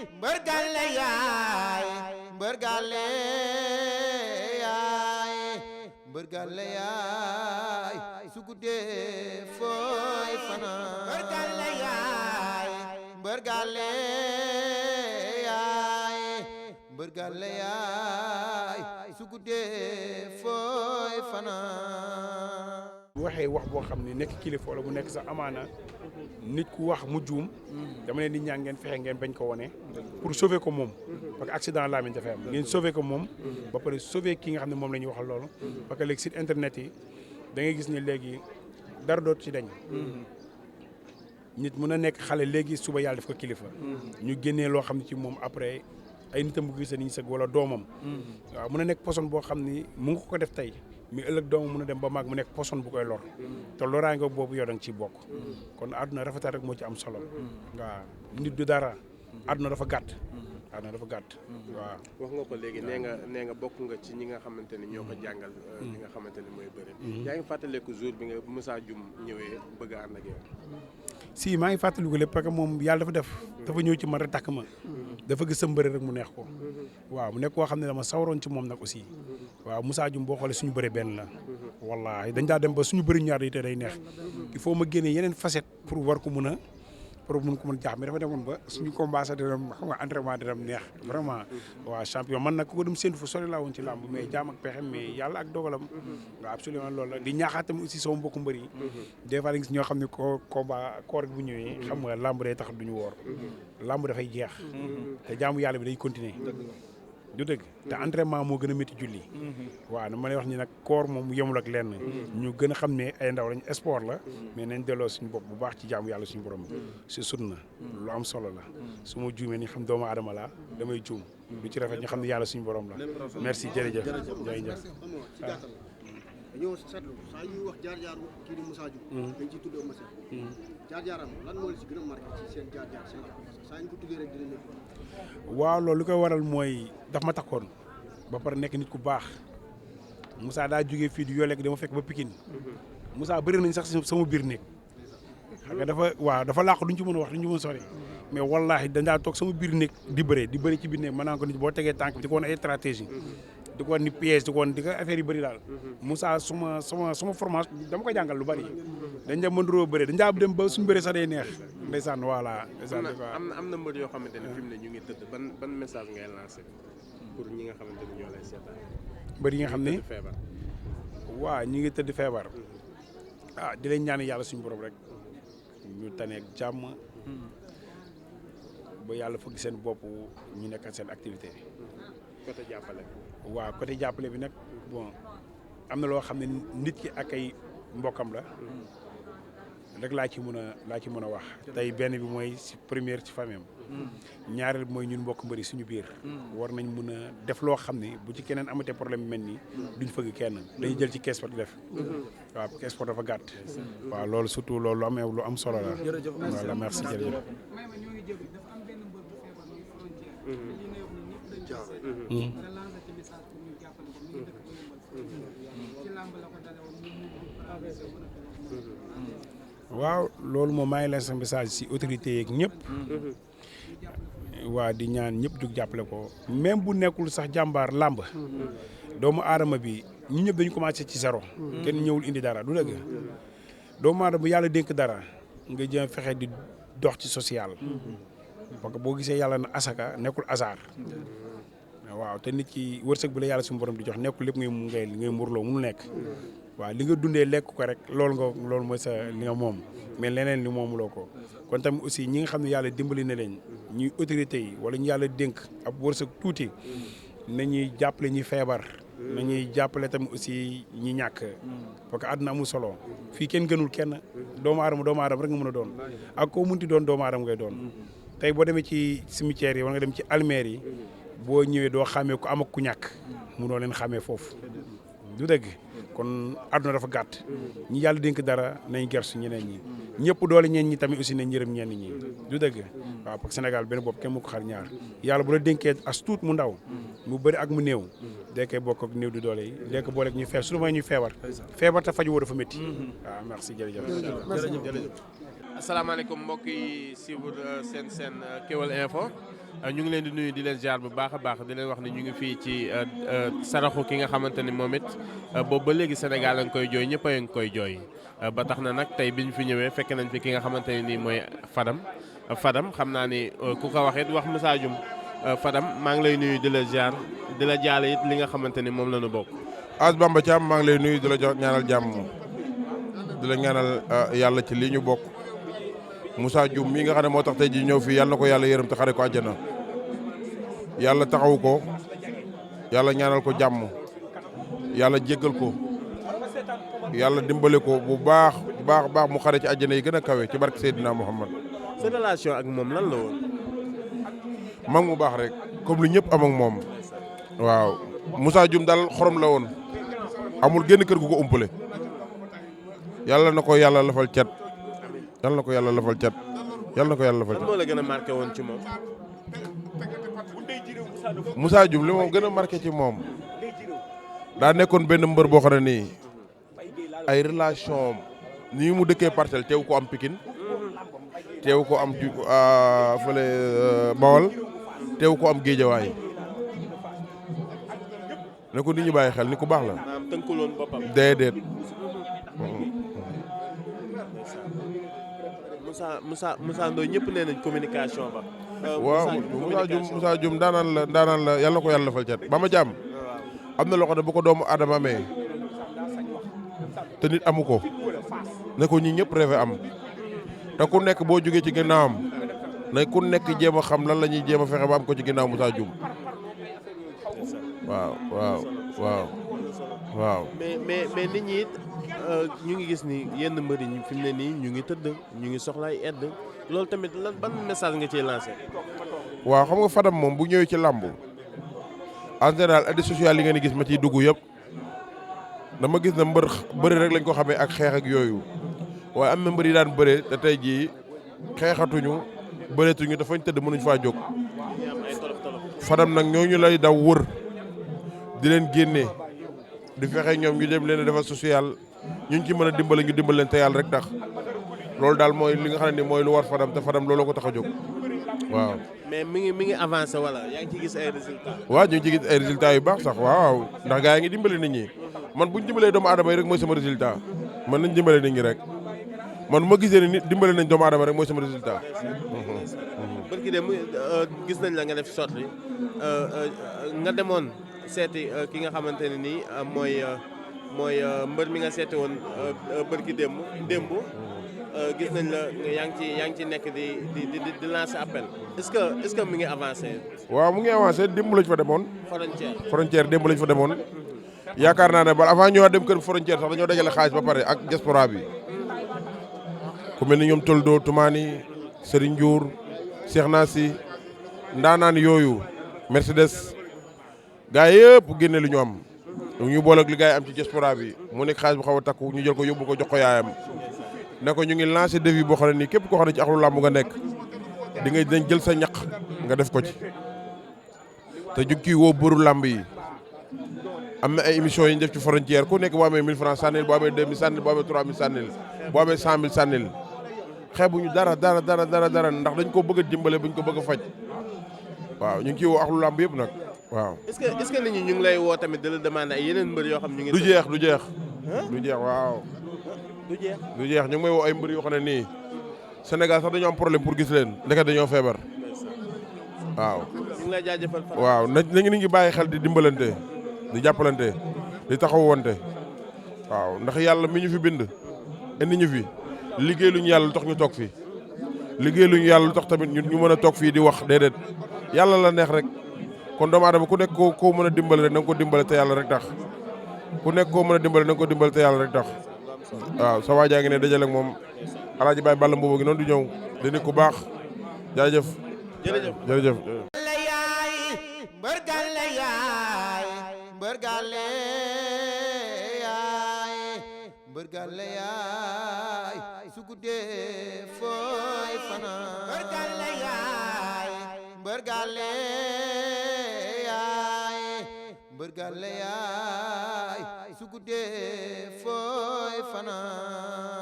mbër gàlle yaay mbër gàlle yaay mbër gàlle yaay su guddee fooy fanaan mbër gàlle yaay mbër gàlle yaay mbër gàlle yaay su guddee fooy fanaan bu waxee wax boo xam ne nekk kilifa wala bu nekk sax amaana nit ku wax mu juum dama leen di ñaan ngeen fexe ngeen bañ ko wone pour sauver ko moom parce que accident laa mel dafay am ngeen sauver ko moom ba pare sauver ki nga xam ne moom la ñuy waxal loolu parce que léegi site internet yi da ngay gis ne léegi dara dootu ci dañ nit mën a nekk xale léegi suba yàlla def ko kilifa ñu génnee loo xam ne ci moom après ay nitam bu gisee niñ sëg wala doomam waaw mën a nekk poson boo xam ni mu ngi ko def tey mais ëllëg doomam mën a dem ba mag mu nekk poson bu koy lor te loraange boobu yow da nga ciy bokk kon àdduna rafetal rek moo ci am solo waaw nit du dara àdduna dafa gàtt àdduna dafa gàtt waaw wax nga ko léegi nee nga bokk nga ci ñi nga xamante ne ñoo ko jàngal li nga xamante ne mooy bëri yaa ngi fàttaleku jour bi nga Moussa Dioum ñëwee bëgg a ànd ak yow si maa ngi fàttaliku lépp parce que moom yàlla dafa def dafa ñëw ci man rek takk ma dafa gis sa mbëri rek mu neex ko waaw mu nekk koo xam ne dama sawaroon ci moom nag aussi waaw Moussa Dioum boo xoolee suñu bëri benn la wallaahi dañ daa dem ba suñu bëri ñaar yi te day neex il faut ma génne yeneen facette pour war ko mun a jaax mais dafa demoon ba suñu combat sax dina xam nga entraînement dina neex vraiment waaw champion man nag ku ko dem séntu fu sori laa woon ci làmb mais jaam ak pexem mais yàlla ak dogalam waaw absolument loolu la di ñaaxaat tamit aussi sama mbokku mbër yi des fois da gis ñoo xam ne ko combat koor bu ñëwee xam nga làmb day tax duñu woor làmb dafay jeex te jaamu yàlla bi day continuer du dëgg te entraînement moo gën a métti julli waaw dama lay wax ni nag koor moom yemul ak lenn ñu gën a xam ne ay ndaw lañ sport la mais nañ delloo suñu bopp bu baax ci jaamu yàlla suñu borom si sunna lu am solo la su ma juumee ni xam doomu aadama laa damay juum lu ci rafet ñu xam ne yàlla suñu borom la merci jërëjëf jërëjëf dañoo seetlu saa ñuy wax jaar-jaaru kii di Moussa Dioum dañ ciy tudd Eumeu Sène jaar-jaaram lan moo la si gën a marqué ci seen jaar-jaar seen saa ñu ko tuddee rek dina nekk waaw loolu li koy waral mooy daf ma takkoon ba pare nekk nit ku baax Moussa daa jógee fii di yooleeg dama fekk ba Pikine Moussa bëri nañ sax sama biir néeg xam nga dafa làqu duñ ci mën a wax duñ ci mën a sori mais wallaahi dañ daa toog sama biir néeg di bëri ci biir néeg mën naa ko nit boo tegee tànk bi di ko woon ay stratégie di ko woon ni piège di ko woon di ko affaire yu bëri daal Moussa suma formation dama ko jàngal lu bëri dañ dem mënuroo bëri dañ daa dem ba suñu bëri sax day neex ndeysaan voilà am na mbër yoo xamante ne fi mu ne ñu ngi tëdd ban message ngay lancé pour ñi nga xamante ne ñoo lay seetaan mbër yi nga xam ne feebar waaw ñi ngi tëdd feebar di leen ñaan yàlla suñu borom rek ñu taneeg jàmm ba yàlla fëgg seen bopp ñu nekk seen activité côté jàppale waaw côté jàppale bi nag bon am na loo xam ne nit ki ak ay mbokkam la rek laa ci mën a wax tey benn bi mooy ci première ci famille am ñaareel bi mooy ñun mbokk mbëri suñu biir war nañ mun a def loo xam ne bu ci keneen amatee problème bi mel nii duñ fëgg kenn dañuy jël ci kees di def waaw kees dafa gàtt waaw loolu surtout loolu lu am solo la voilà merci jërëjëf waaw loolu moom maa ngi leen sa message ci autorité yeeg ñëpp waa di ñaan ñëpp jug jàppale ko même bu nekkul sax jàmbaar làmb doomu aadama bi ñu ñëpp dañu commencé ci zéro kenn ñëwul indi dara du dëgg doomu aadama bu yàlla dénk dara nga jëm fexe di dox ci social parce que boo gisee yàlla na asaka nekkul hasard waaw te nit ki wërsëg bi la yàlla suñu borom di jox nekkul lépp ngay murloo mënu nekk waaw li nga dundee lekk ko rek loolu mooy sa li nga moom mais leneen li moomuloo ko kon tamit aussi ñi nga xam ne yàlla dimbali na leen ñuy autorités yi wala ñu yàlla dénk ab wërsëg tuuti nañuy jàppale ñi feebar nañuy jàppale tamit aussi ñi ñàkk parce que àdduna amul solo fii kenn gënul kenn doomu aadama rek nga mën a doon ak koo munti doon doomu aadama ngay doon tey boo demee ci cimetière yi wala nga dem ci almeer yi boo ñëwee doo xàmmee ku am ak ku ñàkk munoo leen xàmmee foofu du dëgg kon àdduna dafa gàtt ñi yàlla dénk dara nañ gersu ñeneen ñi ñëpp doole ñeen ñi tamit aussi nañ yërëm ñenn ñi du dëgg waaw parce que Sénégal benn bopp kenn mu ko xar ñaar yàlla bu la dénkee as tuut mu ndaw mu bëri ak mu néew dee koy bokk ak néew di doole yi dee ko boole ak ñuy feebar surtout mooy ñuy feebar te faju woo dafa métti waaw merci jërëjëf asalaamaaleykum mbokk yi suivre seen Kewel Info ñu ngi leen di nuyu di leen ziar bu baax a baax di leen wax ne ñu ngi fii ci saraxu ki nga xamante ni moom it boobu ba léegi Sénégal a ngi koy jooy ñëpp a ngi koy jooy ba tax na nag tey bi ñu fi ñëwee fekk nañ fi ki nga xamante ne nii mooy Fadam xam naa ni ku ko wax it wax Moussa Dioum Fadam maa ngi lay nuyu di la ziar di la jaale it li nga xamante ni moom la ñu bokk. As Bamba Thiam maa ngi lay nuyu di la jox ñaanal jàmm di la ñaanal yàlla ci lii ñu bokk Moussa Dioum mii nga xam ne moo tax tey ji ñëw fii yàlla na ko yàlla yërëm te xare ko àjjana yàlla taxawu ko yàlla ñaanal ko jàmm yàlla jéggal ko yàlla dimbale ko bu baax mu xare ci àjjana yi gën a kawe ci barke Seydina Muhammad. sa relation ak moom lan la woon. mag mu baax rek comme li ñëpp am ak moom waaw Moussa Dioum daal xorom la woon amul génn kër gu ko umpale yàlla na ko yàlla lafal cat yàlla na ko yàlla lafal cat yàlla na ko yàlla lafal cat. lan moo la gën a marqué woon ci moom. Moussa Dioum li moom gën a marqué ci moom daa nekkoon benn mbër boo xam ne nii ay relation nii mu dëkkee Parcelles teew ko am Pikine teew ko am fële Bawol teew ko am Géejawaay ne ko nit ñi bàyyi xel ni ku baax la. maanaam tënkuloon boppam. déedéet. Moussa Ndoye ñëpp nee nañ communication ba. waaw Moussa Dioum daanaan la yàlla na ko yàlla defal cat ba ma jàmm am na loo xam ne bu ko doomu aadama amee te nit amu ko ne ko ñi ñëpp rêvé am te ku nekk boo jógee ci ginnaawam ne ku nekk jéem a xam lan la ñuy jéem a fexe ba am ko ci ginnaaw Moussa Dioum waaw. mais nit ñi it ñu ngi gis ni yenn mbër yi fi mu ne nii ñu ngi tëdd ñu ngi soxlaay aide loolu tamit lan ban message nga ciy lancé. waaw xam nga Fadam moom bu ñëwee ci làmb en général aide sociale yi ngeen di gis ma ciy dugg yëpp dama gis na bëri rek lañ ko xamee ak xeex ak yooyu waaye am na mbër yi daan bëree te tey jii xeexatuñu bëreetuñu dafañ tëdd mënuñ faa jóg. Fadam nag ñooñu lay daw wër di leen génne di fexe ñoom ñu dem leen defal social ñu ci mën a dimbale ñu dimbal leen te yàlla rek tax loolu daal mooy li nga xam ne ni mooy lu war Fadam te Fadam looloo ko tax a jóg waaw. mais mi ngi avancé wala yaa ngi ci gis ay résultats. waaw ñu ngi ci gis ay résultats yu baax sax waaw ndax gaa yi ngi dimbale nit ñi man buñ dimbalee doomu aadama yi rek mooy sama résultat man nañ dimbale nit ñi rek man bu ma gisee ne nit dimbale nañ doomu aadama rek mooy sama résultat. barki dem gis nañ la nga def sorti nga demoon seeti ki nga xamante ne nii mooy mbër mi nga seeti woon barki démb gis nañ la yaa ngi ci nekk di lancer appel est-ce que mi ngi avancé. waaw mu ngi avancé démb lañ fa demoon. frontière démb lañ fa demoon. yaakaar naa ne bala avant ñoo dem kër frontière sax dañoo dajale xaalis ba pare ak diaspora bi ku mel ni ñoom Toldo Toumani Serigne Diour Cheikh Nassi ndaanaan yooyu Mercedes gaa yëpp génne lu ñu am ñu boole ak li gaa yi am ci diaspora bi mu nekk xaalis bu xaw a takku ñu jël ko yóbbu ko jox ko yaayam ne ko ñu ngi lancé défi boo xam ne nii képp koo xam ne ci axlu làmb nga nekk di nga dañ jël sa ñaq nga def ko ci te ju kii woo bëru làmb yi am na ay émissions yi ñu def ci frontière ku nekk boo amee 1000 francs sànnil boo amee 2000 sànnil boo amee 3000 sànnil boo amee 100000 sànnil xeebuñu dara ndax dañ ko bëgg a dimbale buñ ko bëgg a faj waaw ñu ngi ciy woo axlu làmb yëpp nag waaw. est-ce que nit ñi ñu ngi lay woo tamit di la demander ay yeneen mbër yoo xam ñu ngi. du jeex waaw. du jeex ñu ngi may woo ay mbër yoo xam ne nii Sénégal sax dañoo am problème pour gis leen ndeket dañoo feebar waaw. ñu ngi lay jaajëfal. waaw nañu ngi bàyyi xel di dimbalante di jàppalante di taxawante waaw ndax yàlla mi ñu fi bind indi ñu fi liggéey luñu yàlla lu tax ñu toog fii liggéey luñu yàlla lu tax tamit ñu mën a toog fii di wax déedéet yàlla la neex rek kon doomu aadama ku nekk koo mën a dimbale rek na nga ko dimbale te yàlla rek tax ku nekk koo mën a dimbale na nga ko dimbale te yàlla rek tax waaw sa waajaa ngi ne dajale ak moom Alaaji Baye Balla Mbuuba gi noonu du ñëw di nit ku baax jaajëf jërëjëf mbër gàlle yaay mbër gàlle yaay su guddee fooy fanaan mbër gàlle yaay mbër gàlle yaay su guddee fooy fanaan